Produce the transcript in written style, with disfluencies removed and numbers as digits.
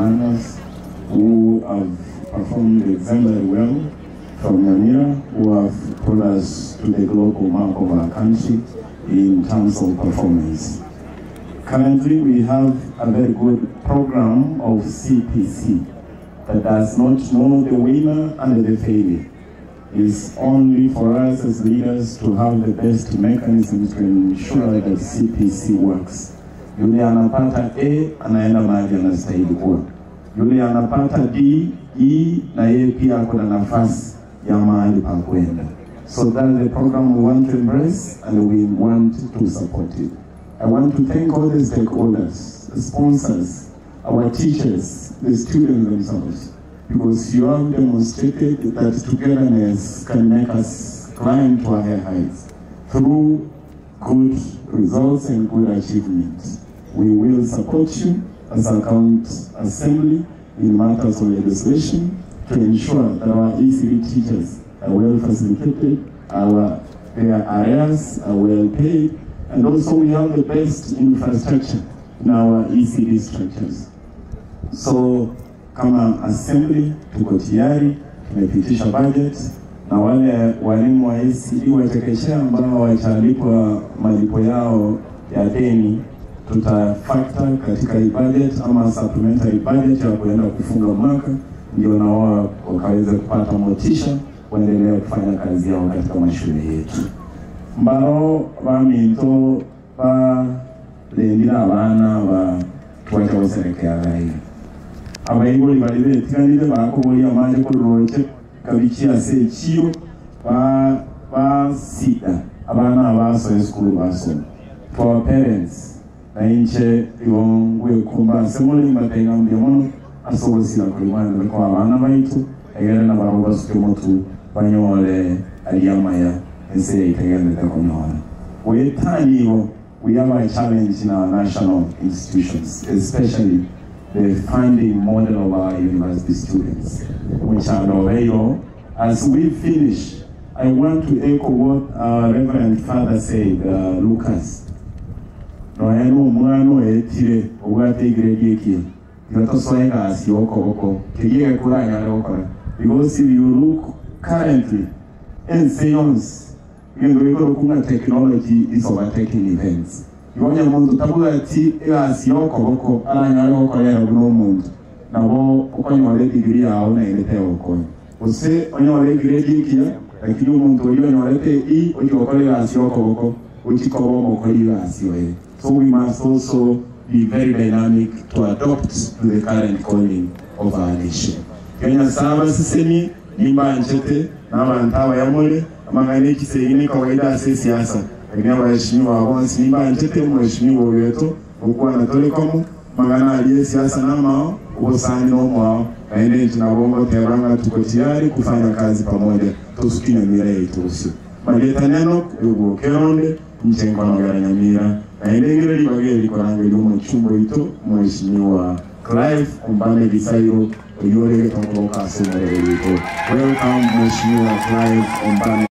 learners who have performed exemplary well from Nyamira, who have put us to the global map of our country in terms of performance. Currently, we have a very good program of CPC that does not know the winner and the failure. It's only for us as leaders to have the best mechanisms to ensure that CPC works. Yule anapata A anaenda mahali anastahili kuwa. Yule anapata D, E na yeye pia ako na nafasi ya mahali pa kwenda. So that's the program we want to embrace and we want to support it. I want to thank all the stakeholders, the sponsors, our teachers, the students themselves, because you have demonstrated that togetherness can make us climb to higher heights through good results and good achievements. We will support you as a county assembly in matters of legislation to ensure that our ECD teachers are well facilitated, their areas are well paid, and also we have the best infrastructure in our ECD structures. So kama assembly tuko tayari, tumepitisha budget na wale walimu wa ECD wa chekechea ambao hawajalipwa malipo yao ya deni tuta factor katika hii budget ama supplementary budget ya kuenda kufunga mwaka, ndio na wao wakaweza kupata motisha kuendelea kufanya kazi yao katika mashule yetu. Mbaro baminto balendile abana ba twacha guserekea gai abaibori bari betiganire bakoboria amanje kororoche kabichi ase echiro ba basida abana abasoe esukuru basoma. For our parents na inche ibongwe kumba ase muri matenga mbuya mono ase ogosira kori mwana kwa abana baitu egere na barabwo basuke motu banyore aria maya ense yaitegererete konyora. Wetanigo we have a challenge in our national institutions, especially the funding model of our university students. Which are As we finish, I want to echo what our Reverend Father said, Lucas. Noeno omwana oetire obwate egrade ekiya tiga egasi okoboko kegiege kuranyare gokora, because if you look currently ense yonsi egento gekorokunga technology is overtaking events. Igonya omonto tabwati egasi yokoboko aranyare gokorera buna omonto nabo okonyora edigiri yao naende tegokonya gose onyore egrade ekiya, lakini omonto oyio onyorete e ochi gokora egasi yokoboko ochikoba omokori egasi oye. So we must also be very dynamic to adopt to the current calling of our nation. Kenya saba sisemi nimba nchete n'abantu abayamole amang'ana ekisegi ni kawaida ase siasa, lakini abaheshimiwa bonsi nimba nchete mheshimiwa wetu okwana tolekomo mang'ana aliye siasa namao ubosani nomwao naende nchi nabongo teranga tuko tayari kufanya kazi pamoja tusuki Nyamira yetu maleta neno yugo keronde nche Nyamira naende ngire libage likorange omuchumbo ito mheshimiwa Clive Ombane Gisairo oyore getongoro kasomero. Welcome, Mheshimiwa Clive Ombane.